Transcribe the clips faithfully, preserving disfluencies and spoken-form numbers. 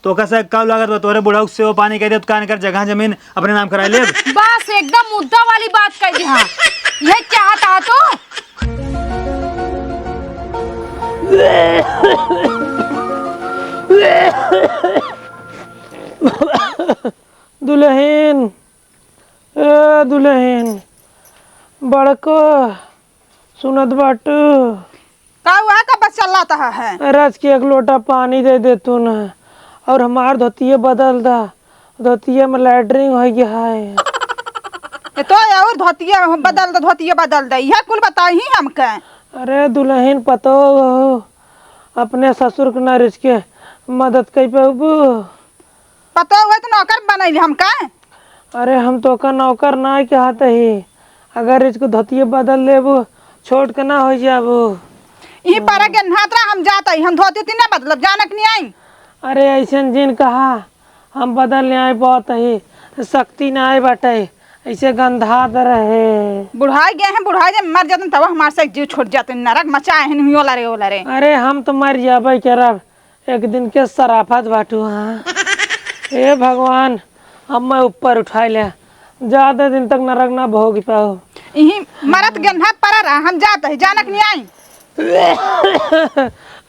तोका से काउ लागत बा, तोहरे बुढ़ऊ से वो पानी कह दे, तो कान कर जगह जमीन अपने नाम कराई लेब। बस एकदम मुद्दा वाली बात कह दी। हाँ, यह चाहत हा तू? दुलहिन, ए दुलहिन, बड़को सुनत बाटू? का हुआ है, का बस चल रहा है? अरे, आज के एक लोटा पानी दे दे तू ना, और हमार धोतिये बदल दा, धोतिये में लैट्रिन हो गया है। ये तो और धोतिये बदल दे, धोतिये बदल दे, यह कुल बताई ही हमके। अरे दुलहिन, पतो हो, अपने ससुर के ना रिच के मदद कर पाबू? पतो हुए तो नौकर बनैली हमका। अरे, हम तोका नौकर ना कहत ही। अगर इसको धोतिये बदल लेबू, छोट के ना हो जाबू। ई पारा के नात रहा, हम जात ही, हम धोती उती ना बदलब, जानक नहीं आई। अरे, ऐसन जिन कहा, हम बदल ले आए बहुत ही, शक्ति ना आए बाटे, ऐसे गंधात रहे। बुढ़ाई गए हैं, बुढ़ाई जब मर जाते तब हमारे से जीव छोड़ जाते, नरक मचाए हैं, नहीं ओला रे, ओला रे। अरे, हम तो मर जाबे करब, एक दिन के सराफत बाटू। हाँ, हे भगवान, अब मैं ऊपर उठाई ले, ज्यादा दिन तक नरक ना भोग पाओ। इही मरत गन्हा परा रहा, हम जात ही, जानक नहीं आई।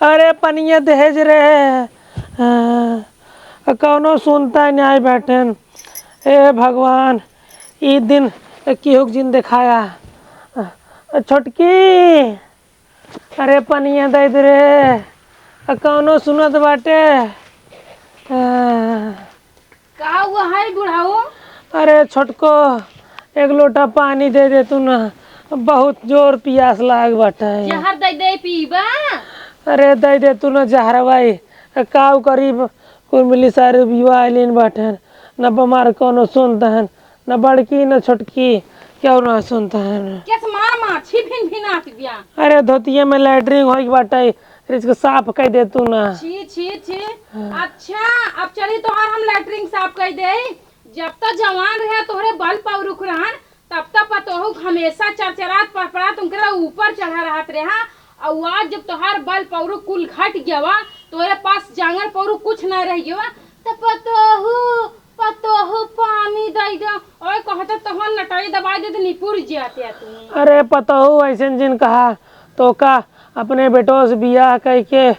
अरे पनिया दहेज रे, हाँ, कौनो सुनता नहीं आई बैठन। हे भगवान, ई दिन केहू के जिन देखाया। छोटकी, अरे पनिया दे दे रे, आ कौनो सुनत बाटे? आ। का हुआ है बुढ़ाऊ? अरे छोटको, एक लोटा पानी दे दे तू ना, बहुत जोर पियास लाग बाटे। जहर दे दे पीबा? अरे दे दे तू ना जहरवा, काऊ करीब कुल मिली सारे बिवा आइलिन बाटे, न बमार कौनो सुनत हन, न बड़की न छोटकी, केहू ना सुनत हन। केस मार माछी भिन भिनात बिया। अरे धोतिये में लैट्रिन होई के बाटे, इसको साफ कर दे तू ना। छी, छी, छी। हाँ। अच्छा, अब चली तोहार हम लैट्रिन साफ कर दे। जब तक जवान रहे तोहरे बल पौरुख रहन, तब तक पतोहू हमेशा चरचरात पड़पड़ात उनकरे ऊपर चढ़ा रहत रहा। और आज जब तोहार बल पौरुख कुल घट गया बा, तोहरे पास जांगर पौरुख कुछ ना रह गया बा, त पतोहू पतोहू पानी दई दो। ओए, कहते तोहन लटाई दबाई दे, तो निपुर जाते तू। अरे पतोहू, ऐसन जिन कहा, तोका अपने बेटो से बियाह कइके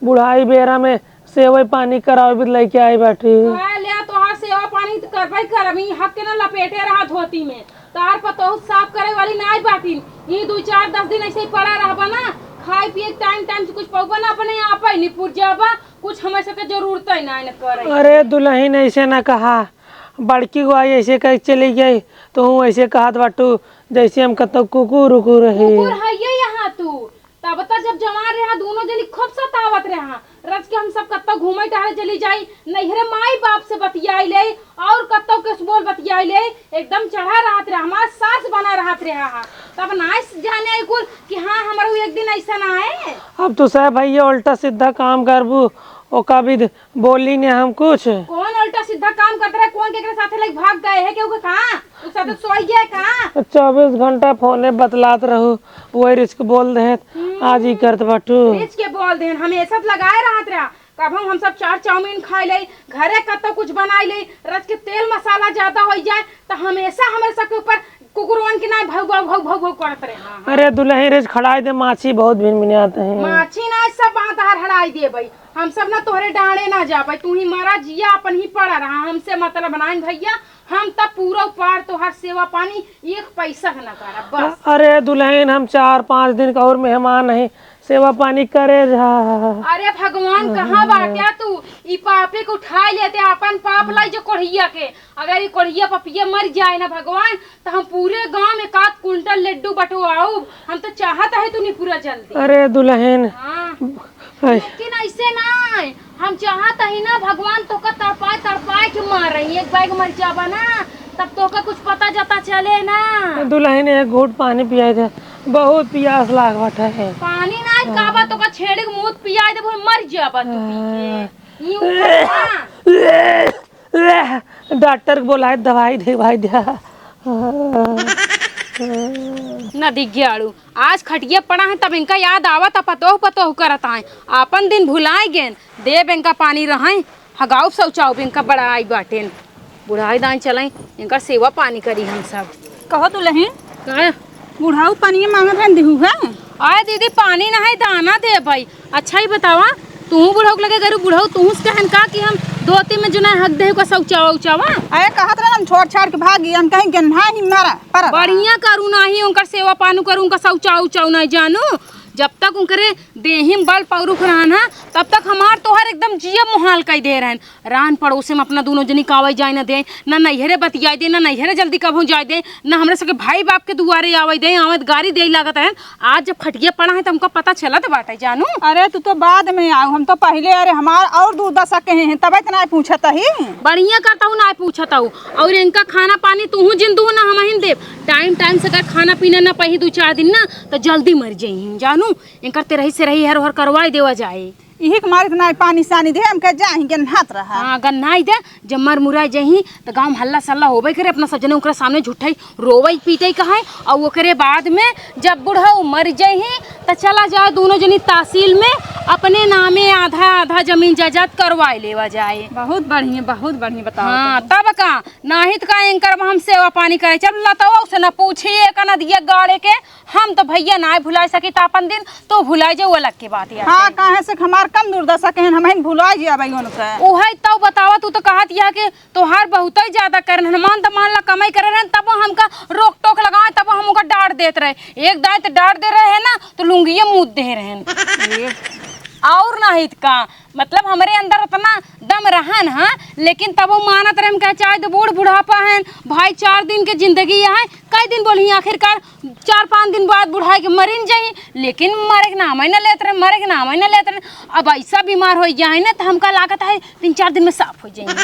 बुढ़ाई बेरा में सेवई पानी करावे भी लइके आई बाटी। ओए, ले तोहार सेवा पानी तो करबे करब, ई हक के ना लपेटे रहा धोती में। तार पतोहू साफ करे वाली ना आई बाटी। ई दू चार दस दिन ऐसे ही पड़ा रहबा ना, खाए पिए टाइम टाइम से कुछ पौबा ना, अपने आप ही निपुर जाबा। कुछ हमें सबके जरूरत ही ना, ना पड़े। अरे दुलहिन, ऐसे ना कहा, बड़की गो आई ऐसे कह चली गई, तो हूँ ऐसे कहत बाटू जैसे हम कतौ कुकुर उकुर रही। कुकुर हइये यहाँ तू, तब त जब जवान रहा दोनों जनी खूब सतावत रहा, रच के हम सब कतौ घूमे टहरे चली जाई, नैहरे माई बाप से बतियाई ले और कतौ के बोल बतियाई ले, एकदम चढ़ा रहत रहा, हमार सास बना रहत रहा। तब ना जाने आई कुल कि हाँ, हमरो एक दिन ऐसा ना आए। अब तू सब भैया उल्टा सीधा काम करबू, ओका भी बोली ने हम कुछ। कौन उल्टा सीधा काम करत रहे, कौन केकरे साथे लग भाग गए है, केहू के कहाँ? उ साथे सोई गए कहाँ? चउबीस घंटा फोने बतलात रहू, वही रिच के बोल देत, हम्म। आज ही करत बाटू। रिच के बोल देन, हमेशा तो लगाए रहत रहा। कभो हम सब चाट चाउमीन खाई ले, घरे कतौ कुछ बनाई ले, रच के तेल मसाला ज्यादा होई जाए, तो हमेशा हमरे सबके ऊपर कुकुरवन के ना भौ, भौ, भौ, भौ, भौ करत रहे। हाँ, हाँ। अरे दुलही रिच खड़ाई दे, माछी बहुत भिनभिनात है। माछी ना, सब बांध हड़ाई देबई। हम सब ना तोहरे डांड़े ना जाबे, तू ही मरा जिया, अपन ही पड़ा रहा, हमसे मतलब नाइन भैया। हम तब पूरा पार तोहार सेवा पानी एक पैसा के ना करब, बस। अ-, अरे दुलहिन, हम चार पाँच दिन का और मेहमान है, सेवा पानी करे जा। अरे भगवान, कहाँ बाट्या तू? ई पापे के उठाई लेते, अपन पाप लाई जो कोढ़िया के। अगर ई कोढ़िया पपिया मर जाए ना भगवान, तो हम पूरे गांव में एक आध कुंटल लड्डू बंटवाउब। हम तो चाहत है तू निपुरा जल्दी। अरे दुलहिन। हाँ। हाय। लेकिन ऐसे ना, हम चाहत ही ना भगवान तोका तड़पाए तड़पाए के मारे। एक बैग मर जाबा ना, तब तोका कुछ पता जता चले ना। दुलहिन, एक घूंट पानी पियाई दे, बहुत पियास लाग बाटे। पानी ना, हाँ। काबा तोका छेड़े के मुंह पियाई दे, मर जाबा तू पी के। हाँ। यूं करना। डॉक्टर के बोलाए, दवाई दे भाई दे। नदी ग्याड़ू, आज खटिया पड़ा है, तब इनका याद आवत, पतोह पतोह करत आए, आपन दिन भुलाए गेन, देब इनका पानी रहै। हगाउब सौचाउब इनका बड़ा आई बाटेन। बुढ़ाई दाई चलाई, इनकर सेवा पानी करी हम सब। कहो दुलहिन, का? बुढ़ाऊ पानी मांगत रहन दिहू है? आय दीदी, पानी ना है, दाना दे भाई। अच्छा ही बतावा, तू बुढ़ऊ के लगे गरू, बुढ़ऊ तू से कहन का कि हम धोती में जो ना हक दे को सौचावा उचावा? अरे कहत रहन हम छोड़ छाड़ के भागी, हम कहीं गन्हा ही मारा, पर बढ़िया करू नाही, उनकर सेवा पानी करू, उनका सौचाव उचाव नाही जानू। जब तक उनकरे देही में बल पौरुख रहन हा, तब तक हमार तोहर एकदम जिया मुहाल कई दे रहन। रान पड़ोसे में अपना दुनो जनी का आवै जाए न दे, ना नैहरे बतियाए दे, ना नैहरे जल्दी कबहूँ जाए दे, ना हमरे सबके भाई बाप के दुआरे आवै दे, आवत गारी दे लागत रहन। आज जब खटिया पड़ा है तो हमका पता चलत बाटे जानू। अरे तू तो बाद में आऊ, हम तो पहिले, अरे हमार और दुर्दशा कहे हैं, तब इतना पूछत ही। बढ़िया करता हूँ ना पूछत हूँ, और इनका खाना पानी तू जिन दू ना हम ही देब। टाइम टाइम से अगर खाना पीना ना पाई दू चार दिन ना तो जल्दी मर जाई जानू। इनकर तेरही सेरही हर हर करवाई देवा जाए। इही के मारे इतना पानी सानी दे, हमके जाही गन्हात रहा। हाँ, गन्हाई दे, जब मर मुराई जही, त गाँव में हल्ला सल्ला होबे करे, अपना सब जने ओकरे सामने झूठई रोवई पीटई कहाई, और ओकरे बाद में जब बुढ़ऊ मर जही, त चला जाए दोनों जनी तहसील में, अपने नामे आधा आधा जमीन जायदाद करवाए लेवा जाए। बहुत बढ़िया, बहुत बढ़िया, बताओ हाँ, तो। तब का, नाहीं त का एंकर हम सेवा पानी करे, चल लतवा उसे न पूछी, एक नदिया गाड़े के, हम तो भैया नाय भुलाए सकी त आपन दिन, तो भुलाए जे वो अलग के बात यार। हाँ, काहे से हमार कम दुर्दशा के हन, हम ही भुलाए जे अबई उनके। उहे तो बतावा, तू तो कहत यह कि तोहार बहुत ही ज्यादा करन हन, मान त मान ला कमाई करे रहन, तब हमका रोक टोक लगाए, तब हम ओकर डांट देत रहे। एक दाई त डांट दे रहे हैं ना, तो लुंगिये मूत दे रहन। ये और नाहीं त का, मतलब हमरे अंदर उतना दम रहन, हाँ, लेकिन तब वो मानत रहे, हम कहे चाहे तो बूढ़ बुढ़ापा हन, भाई चार दिन के जिंदगी है, कई दिन बोली आखिरकार चार पाँच दिन बाद बुढ़ाई के मरिन जाई, लेकिन मरे के नाम ही न लेत रहे, मरे के नाम ही न लेत रहे। अब ऐसा बीमार हो गया है ना, तो हमका लागत है तीन चार दिन में साफ हो जाएंगे।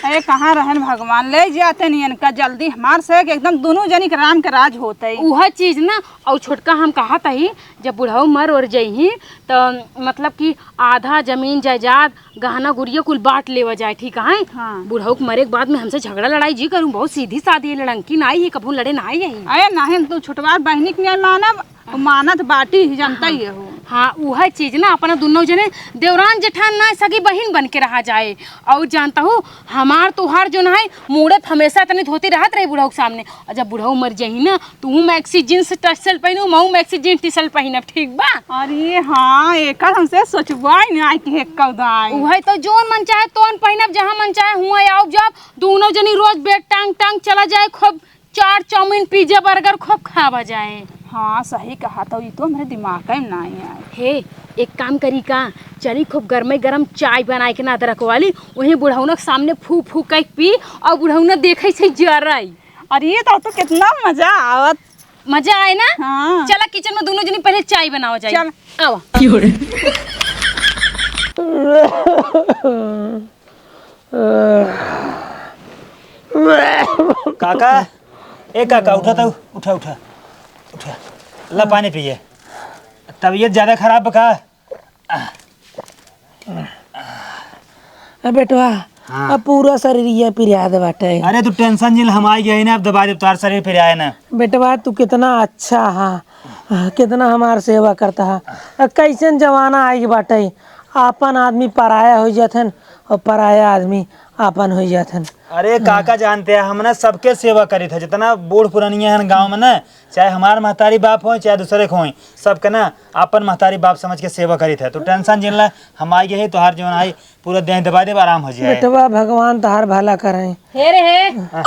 अरे कहाँ रहन भगवान, ले जाते नहीं इनका जल्दी हमार से, कि एकदम दोनों जनी के राम के राज होते। उह चीज ना, और छोटका हम कहत ही, जब बुढ़ऊ मर और जइही, तो मतलब कि आधा जमीन जायदाद गहना गुरिया कुल बांट लेवा जाए, ठीक है? हाँ। बुढ़ऊ के मरे के बाद में हमसे झगड़ा लड़ाई जी करूँ, बहुत सीधी सादी है, लड़ंकी नाई है, कभू लड़े नाई है। अरे नाहीं, तू छोटवा बहिनी के नहीं मानब, मानत बाटी ही, जानता ही हो। हाँ, उहे चीज ना, अपना दुनो जने देवरान जेठान ना सगी बहिन बन के रहा जाए। और जानता हूँ, हमार तोहार जो ना है, मूड़े पे हमेशा इतनी धोती रहत रही बुढ़ऊ के सामने, और जब बुढ़ऊ मर जाही ना, तू मैक्सी जींस टी शर्ट पहनू, मऊ मैक्सी जींस टी शर्ट पहनब, ठीक बा? अरे हाँ, एकर हमसे सोचबा ही ना कि हे कौदाई। उहे तो, जोन मन चाहे तोन पहनब, जहाँ मन चाहे हुआ आउब जाब, दोनों जनी रोज बैग टांग टांग चला जाए, खूब चाट चाउमीन पिज्जा बर्गर खूब खावा जाए। हाँ, सही कहा तो, ई तो हमरे दिमाग में ना आए। हे, एक काम करी का, चली खूब गरमे गरम चाय बनाए के ना अदरक वाली, वहीं बुढ़ौना के सामने फू फू कई पी, और बुढ़ौना देखे से जराई। अरे, ये तो, तो कितना मजा आवत। मजा आए ना? हाँ। चला किचन में दोनों जनी पहले चाय बनावा जाए। चल। आवा। काका, ए काका, उठा तो, उठा, उठा, उठा। ला पानी पिए। तबीयत ज्यादा खराब बा का? ए बेटवा, हाँ। अब पूरा शरीर ये पिरात बाटे। अरे तू tension जिन, हम आई गए ना, अब दबा दे, तोहार शरीर पिराए ना। बेटवा तू कितना अच्छा हा, कितना हमार सेवा करता हा। अब कैसन जमाना आई बाटे, आपन आदमी पराया हो जात हन और पराया आदमी आपन हो जात हन। अरे काका जानते हैं, हम ना सबके सेवा करित है, जितना बूढ़ पुरानिया हन गाँव में ना, चाहे हमार महतारी बाप होय, चाहे दूसरे के होय, सबके ना आपन महतारी बाप समझ के सेवा करित है। तो tension जिन ला, हम आई गए, तोहार जवन आई पूरा देह दबा देब, आराम हो जाए। बेटवा, भगवान तोहार भला करे। हे रे हे, हाँ।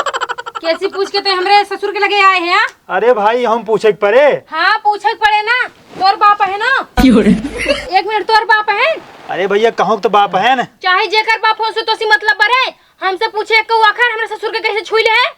कैसी पूछ के ते हमरे ससुर के लगे आए हैं, हाँ? अरे भाई, हम पूछे के परे? हाँ, पूछे के परे ना, तोर बाप है ना? क्यों रे? एक मिनट, तोर बाप है? अरे भैया, कहूँ तो बाप है ना। चाहे जेकर बाप हो, सो तो सी मतलब बरे, हमसे पूछे एक आखर हमरे ससुर के कैसे छुई ले है?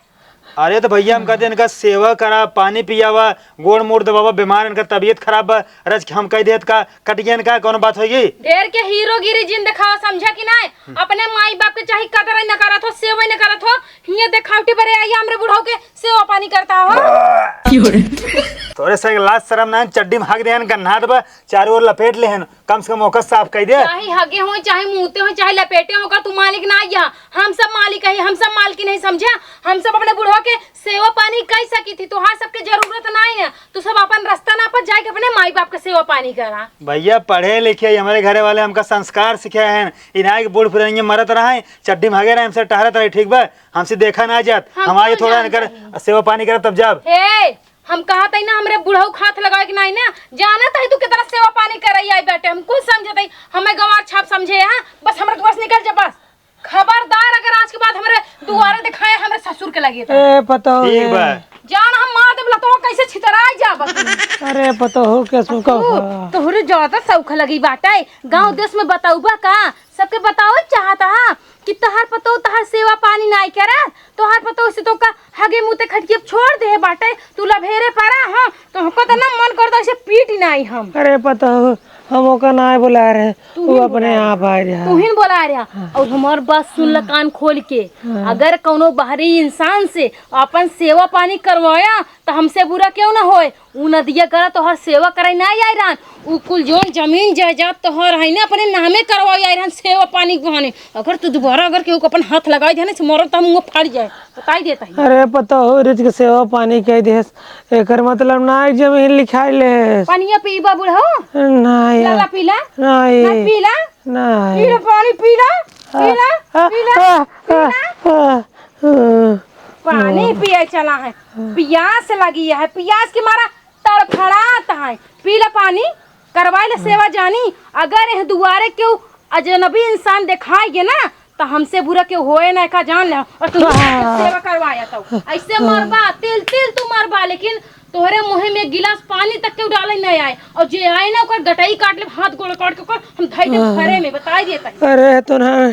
अरे तो भैया, हम कहते इनका सेवा करा, पानी पियावा, गोड़ मोड़ दबावा, बीमार इनका तबीयत खराब बा, रज के हम कह देत का कट गया इनका, कौन बात होगी? ढेर के हीरोगिरी जिन दिखावा, समझा कि नाय? अपने माई बाप के चाहे कदर न करत हो, सेवा न करत हो, हिये देखावटी बरे आई हमरे बुढ़ऊ के सेवा पानी करता हो। तोरे से लाज शरम ना, चड्डी में हक दे इनका, नहा देबा, चारों ओर लपेट ले हन। कम से कम ओकर साफ कई दे। चाहे हगे होय, चाहे मूते होय, चाहे लपेटे होय, ओकर तू मालिक ना आइया। हम सब मालिक हई, हम सब मालकिन हई, समझा? हम सब अपने बुढ़वा के सेवा पानी कई सकी थी, तोहार सबके जरूरत नाहीं है। तू सब अपन रास्ता नापत जाइके अपने माई बाप के सेवा पानी करा। भइया, पढ़े लिखे हमरे घरे वाले हमका संस्कार सिखाए हैं। इनाई के बूढ़ पुरानिया मरत रहे, चड्डी में हगे रहे, हमसे टहरत रहे, ठीक बा? हमसे देखा ना जात। हम हम आए क्यों थोड़ा जानत इनकर हई? सेवा पानी करब तब जाब। ए, हम कहत हई ना, हमरे बुढ़ऊ क हाथ लगावे के नाहीं ना। जानत हई तू केतना सेवा पानी करई आई बाटे, हम कुछ समझत हई, हमें गंवार छाप समझे हैं। बस हमरे दुआर से निकल जा बस। खबरदार अगर आज के बाद हमरे दुआरे देखाए हमरे ससुर के लगे तो। ए, पतोहू ठीक बा। जान हम मार देब लतवा कैसे छितराई जाब तू। अरे पतोहू के सुख तू, बा। तोहरे ज्यादा शौक लगी बाटे। गाँव देश में बतौबा का? सबके बतावे चाहत हा कि तोहार पतोह तोहार सेवा पानी नाई करे, तोहार पतोह से तोका हगे मुते खटकी अब छोड़ दे बाटे, तू लभेरे परा, हाँ, तो हमको तो ना मन करता ऐसे पीट नाई हम। अरे पतोहू, हम ओका नाई बोला रहे, तू वो ही अपने बोला आप रहा। आए रहा। तू ही बोला रहा। हाँ। और हमार बात सुन ल हाँ। कान खोल के, हाँ। अगर कौनो बाहरी इंसान से अपन सेवा पानी करवाया तो हमसे बुरा क्यों ना होए, उ नदिया करा तोहर सेवा करे ना आई रहन, उ कुल जौन जमीन जायदाद तोहर है ना, अपने नामे करवाई आई रहन सेवा पानी के बहाने। अगर तू दोबारा अगर केहू के अपन हाथ लगाई दे ना, से मरल तो हम मुँह फाड़ जाए, बताई देता ही। अरे पतोहू, रिच के सेवा पानी कह देस, एकर मतलब ना है जमीन लिखाई लेस। पनिया पीबा बुढ़ऊ? नहीं। लाला पीला? नहीं। ना पीला? नहीं। पीला पानी पीला? पीला? आ, पीला? आ, आ, पीला? आ, आ, आ। पानी पिए चला है, पियास लगी है, पियास के मारा तड़फड़ात है। पी ला पानी, करवाई ला सेवा जानी। अगर एह दुआरे केहू अजनबी इंसान देखाई गे ना, तो हमसे बुरा केहू होए ना का जान ले। और तू हाँ। सेवा करवाया तो ऐसे हाँ। मरबा, तिल तिल तू मरबा, लेकिन तोहरे मुँह में एक गिलास पानी तक केहू डाले नहीं आए। और जे आए ना ओकर गटई काट ले, हाथ गोड़ काट के ओकर हम धई दे हाँ। घरे में, बताई देता है। अरे तो ना,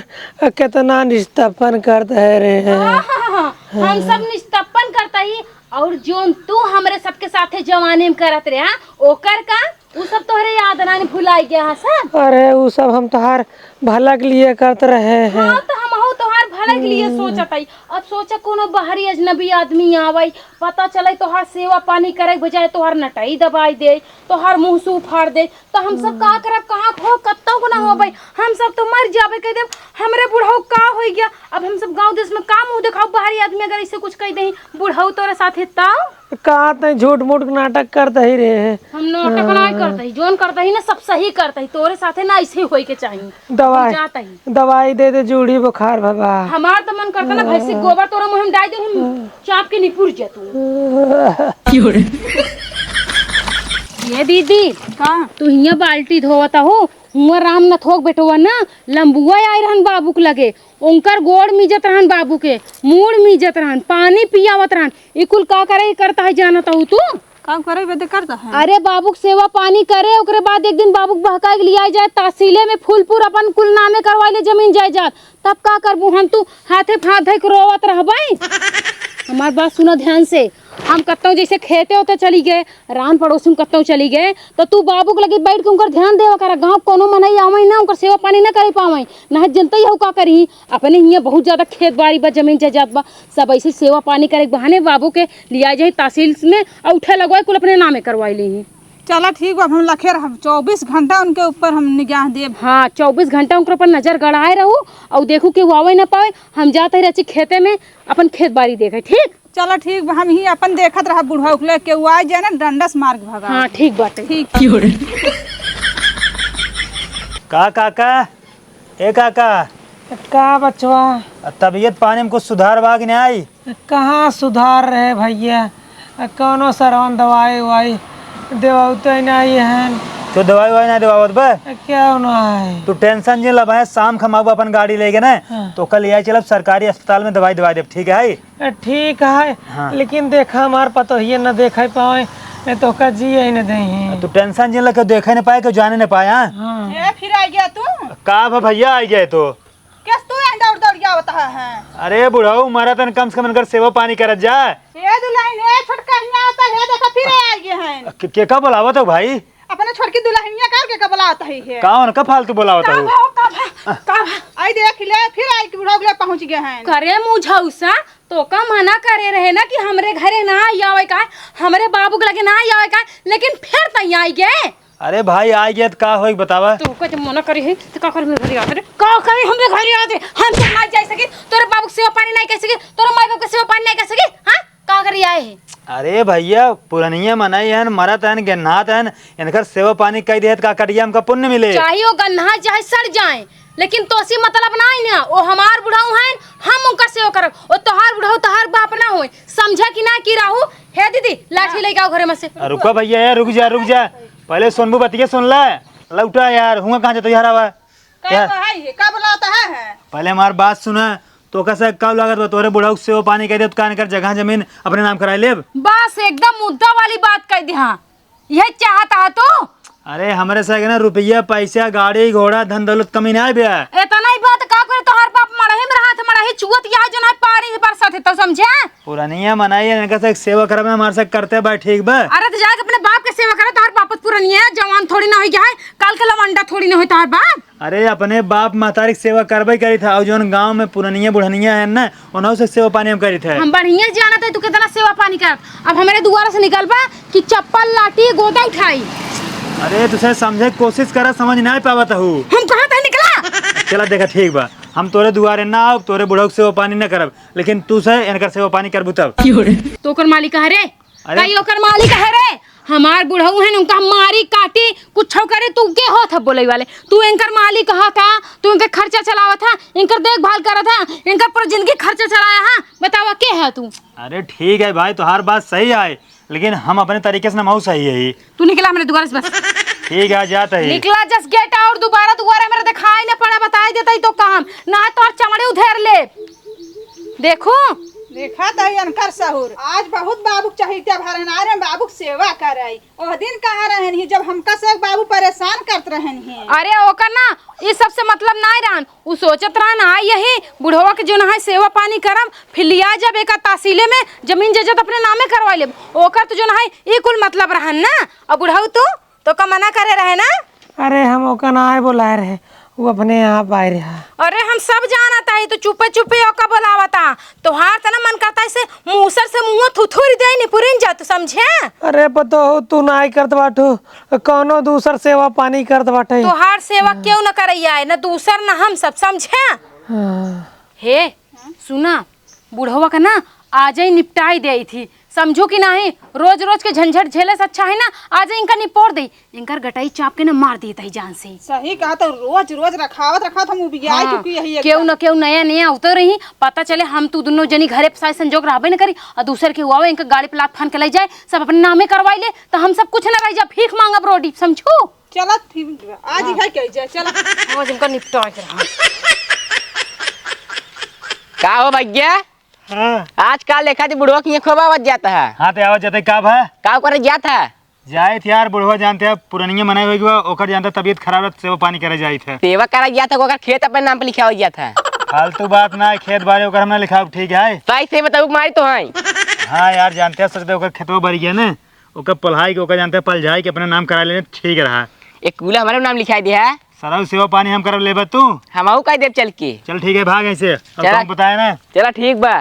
कितना निस्तपन करते हैं रे। हाँ, हाँ, हाँ, हाँ। हम सब निस्तपन करता ही। और जोन तू हमरे सबके साथे जवानी में करत रहा, ओकर का? उ सब तोहरे याद ना भुलाई गया है सब? अरे, उ सब हम तोहार भला के लिए करत रहे हैं। हाँ, तो हमहू तोहार भला के लिए हम्म। सोचत हई। अब सोचा, कोनो बाहरी अजनबी आदमी आवई, पता चले तोहार सेवा पानी करे के बजाय तोहार नटई दबाई दे, तोहार मुँह से उफाड़ दे, तो हम सब का करब, कहाँ हो, कत्तौ को ना होबे, हम सब तो मर जाबे, कह देब, "हमरे बुढ़ऊ का होई गया?" अब हम सब गाँव देश में का मुँह देखाओ, बाहरी आदमी अगर ऐसे कुछ कह दे, बुढ़ऊ तोरे साथे तब? का तैं झूठ मूठ के नाटक करत ही रे? हम नाटक हाँ। नाहीं करत ही, जौन करत ही ना, सब सही करत ही, तोरे साथे ना ऐसे ही होई के चाहिए। दवाई, हम जात ही। दवाई दे दे, जूड़ी बुखार भगा। हमार तो मन करता ना, भैंसी गोबर तोरा मुँह में डाल दे, हम चाप के निपुर जा तू। ये दीदी, का? तू हियाँ बाल्टी धोवत हो, हुआँ रामनाथवा के बेटवा ना लंबुआ आए रहन बाबू के लगे, उनकर गोड़ मीजत रहन बाबू के, मूड़ मीजत रहन, पानी पियावत रहन। ई कुल का करे करता है जानत हो तू? काम करे बदे करता है। अरे बाबू के सेवा पानी करे, ओकरे बाद एक दिन बाबू के बहकाए के लियाए जाए तहसीले में फूलपुर, अपन कुल नामे करवाए ले जमीन जायदाद। तब का करबू हम, तू हाथे पे हाथ धइ के रोवत रहबे? हमार बात सुना ध्यान से। हम कत्तौ जैसे खेते ओते चली गए, रान पड़ोस में कत्तौ चली गए, तो तू बाबू के लगे बैठ के उनकर ध्यान देवा करा। गाँव कोनो मनई आवई ना, उनकर सेवा पानी ना करे पावई, ना जनते ही का करी। अपने हियाँ बहुत ज्यादा खेत बाड़ी बा, जमीन जायदाद बा, सब ऐसे सेवा पानी करे के बहाने बाबू के लिया जाए तहसील में और उठे लगवाए कुल अपने नामे करवाई ली। चला ठीक बा, हम लखे रहब, चौबीस घंटा उनके ऊपर हम निगाह देब। हाँ, चौबीस घंटा उनके ऊपर नजर गड़ाए रहू और देखू कि वो आवे ना पावे। हम जाते रहे खेते में अपन खेत बाड़ी देखे, ठीक? चला ठीक बा, हम ही अपन देखत रहब बुढ़वा उकले के, वो आ जाए ना डंडा से मार के भगा। हाँ, ठीक बाटे। ठीक। का काका? ए काका। का बचवा? आ, तबीयत पानी में कुछ सुधार बा कि नाई? कहाँ सुधार रहे भइया? आ, कौनो सरवन दवाई उवाई देवावते नाई है। तो दवाई उवाई ना देवावत बा? आ, क्या ना है? तू tension जे ला भाई, शाम खमाऊ अपन गाड़ी लेके ना, हाँ। तो कल ले चलब सरकारी अस्पताल में दवाई दवा देब, ठीक है? ठीक है, हाँ। लेकिन देखा, हमार पतोहिए न देखे पावे, नहीं तो ओकर जिए ही न देही। तू tension जिन लगे, देखे न पाए, केहू जाने न पाए, हाँ? हाँ। ए, फिर आ गया तू? का भा भइया, आ गए तो? कैस तू यहाँ दौड़ दौड़ के आवत है? अरे बुढ़ऊ, मरा तन कम से कम इनकर सेवा पानी करत जा। ए दुल्हन, ए छोटका हियाँ आवत है, देखा फिर आ गए हैं। के, के का बुलावत हो भाई? अपने छोटकी दुल्हनिया का के का बुलावत है ये? का उनका फालतू बुलावत का हो? भा, का भा, का भा? आई देख ले, फिर आई के बुढ़ऊ के ले पहुँच गए हैं। करे मुझौसा, तोका मना करे रहे ना कि हमरे घरे ना आई आवे का, हमरे बाबू के लगे ना आई आवे का, लेकिन फिर तई आई गए। अरे भाई, आई गए तो का होई बतावा? तोका जब मना करी है तो का करे हमरे घरे आते रे? का करे हमरे घरे आते? हम तो ना जाई सकी, तोरे बाबू के सेवा पानी नहीं कर सकी, तोरे माई बाप के सेवा पानी नहीं कर सकी, हाँ? का करे आए है। अरे भइया, पुरनिया मनई हन, मरत हन, गेन्हात हन, इनकर सेवा पानी कइ देत का कटिया हमका पुण्य मिले। चाहे वो गन्हाए चाहे सड़ जाए, लेकिन तोसी मतलब नाहीं ना, वो हमार बुढ़ऊ हन, हम उनकर सेवा करब। वो तोहार बुढ़ऊ तोहार बाप ना होए, समझा कि ना कि राहू? हे दीदी, लाठी लइके आओ घरे में से। अरे रुका भइया, यार रुक जा, रुक जा, पहले सोनबू बतिया सुन ले। लौटा यार, हुआ कहाँ जाता यार आवा? का यार। कहा है? का बुलाता है? पहले हमार बात सुना, तो कैसे का लागत बा तोरे बुढ़ऊ के सेवा पानी कइ देत का इनकर जगह जमीन अपने नाम कराइ लेब? बस एकदम मुद्दा वाली बात कइ दिहा। यह चाहत हा तू? अरे, हमरे से ना रुपया, पैसा, गाड़ी, घोड़ा, धन दौलत कमी नाहीं बे। इतना ही बात का करे, तोहार बाप मड़ही में रहत, मड़ही चुअत यहाँ जो ना पानी बरसत है, तो समझे? पुरनिया मनई है, इनका से सेवा करब ना, हमारे से करते बा, ठीक बा? अरे, तो जाके अपने बाप के सेवा करे, तोहार बाप पुरनिया जवान थोड़ी ना होइ गया है, कल के लवंडा थोड़ी ना होइ तोहार बाप। अरे, अपने बाप महतारी के सेवा करबे करित है, और जौन गाँव में पुरनिया बुढ़निया है ना, उन्हों से सेवा पानी हम करित है। हम बढ़िया जानत है तू कितना सेवा पानी करत। अब हमरे दुआरा से निकलबा कि चप्पल लाठी गोदा उठाई। अरे, तुसे समझे के कोशिश करा, समझ नाहीं पावत हूँ। हम कहत है निकला। चला देखा, ठीक बा, हम तोरे दुआरे ना आउब, तोरे बुढ़ऊ के सेवा पानी ना करब, लेकिन तुसे इनकर सेवा पानी करबू तब। तो ओकर मालिक है रे? अरे। कई ओकर मालिक है रे? हमार बुढ़ऊ है, उनका हम मारी काटी, कुछ करे, तू के होत है बोले वाले? तू इनकर मालिक हा का? तू इनकर खर्चा चलावत हा, इनकर देखभाल करत हा, इनकर पूरा जिंदगी खर्चा चलाया हा, बतावा के है तू? अरे ठीक है भाई, तोहार बात सही है, लेकिन हम अपने तरीके से ना मऊ सही है। तू निकला हमरे दुआरे से बस। ठीक है, जात है। निकला जस गेट और दोबारा दुआरे मेरे दिखाई ना पड़ा, बताई देता ही तो काम, ना तोर चमड़ी उधेर ले। देखू। देखा तो इनकर सहूर। आज बहुत बाबूक चहित्या भरन आ रहे, बाबूक सेवा करे। ओह दिन कहाँ रहन ही जब हमका से एक बाबू परेशान करत रहन ही। अरे ओकर ना, ई सबसे मतलब नाहीं रहन। उ सोचत रहन, हाँ, यही बुढ़वा के जो ना है सेवा पानी करम, फिर लिया जब एका तहसीले में जमीन जायदाद अपने नामे करवा लेब। ओकर तो जो ना है, ई कुल मतलब रहन ना। और बुढ़ऊ तू तो का मना करे रहे ना? अरे हम ओका ना आए बोलाए रहे, वो अपने आप आए रहा। अरे हम सब जानत है, तो चुपे चुपे ओका बोलावता। तोहार त ना मन करता ऐसे मूसर से मुँह थुथुर दे नी पुरिन जा, तू समझे? अरे पतोहू, तू नाई करत बाटू, कौनो दूसर सेवा पानी करत बाटे। तोहार सेवा केहू न करैया है, न दूसर न हम सब, समझे? हाँ। हे, सुना, बुढ़वा का ना आजै निपटाई देई थी, समझू कि नाहीं? रोज रोज के झंझट झेले से अच्छा है ना, आजै इनका निपोर देई। इनकर गटाई चाप के ना मार देत ही जान से। सही कहा, तो रोज रोज रखावत रखावत हम उबियाई हाँ, चुकी यही केहू एकदम। न केहू नया नया उतर रही, पता चले हम तू दुनो जनी घरे फसाए संजोग रहबे न करी, और दूसर के हुआ इनका गाड़ी पे लात फान के ले जाए, सब अपने नामे करवाई ले, तो हम सब कुछ न रह जा, भीख मांगब रोटी, समझू? चला ठीक बा, आज हाँ। इहे कही जाए, चला। आज इनका निपटा के रहा। का हो भैया? हाँ। आजकल देखा थी बुढ़वा के खूब आवत जात है। हाँ, तो आवत जात है, का भा? का करे जात है? जाइत यार, बुढ़वा जानते हैं, पुरनिया मनई होइ गवा, ओकर जानते तबीयत खराब रहत, सेवा पानी करे जाइत है। सेवा करे जात है, ओकर खेत अपने नाम पे लिखावल जात है। फालतू बात ना है, खेत बाड़ी ओकर हम ना लिखाव, ठीक है? सही से बताऊ, मारी तो है। हाँ यार, जानते हैं, सोचते ओकर खेतवा बढ़ गया ना, ओकर पल्हाई के, ओकर जानते हैं, पलझाई के अपने नाम करा लेने, ठीक रहा। एक कूला हमारे नाम लिखाई दे है। सरऊ सेवा पानी हम करब, लेबे तू? हमहू कह देब चल के। चल ठीक है, भाग ऐसे। अब चला। तुम बताए ना। चला ठीक बा।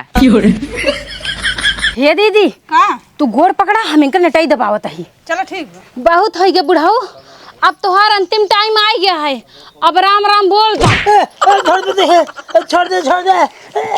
हे दीदी, का? तू गोड़ पकड़ा, हम इनकर नटाई दबावत ही। चला ठीक बा। बहुत होइ गए बुढ़ऊ, अब तोहार अंतिम टाइम आ गया है, अब राम राम बोल दा। ए, ए, छोड़ दे, ए, छोड़ दे, छोड़ दे। ए।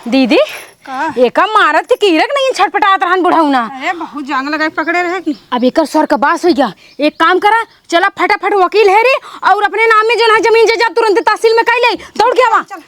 दीदी, का? एका मारत के कीरक नहीं छटपटात रहन बुढ़ऊ ना। अरे, बहुत जांग लगा के पकड़े रहे कि। अब एकर स्वर्गवास होइ गया। एक काम करा, चला फटाफट वकील है रे, और अपने नाम में जो ना जमीन जायदाद तुरंत तहसील में कई ले, दौड़ के आवा। चल।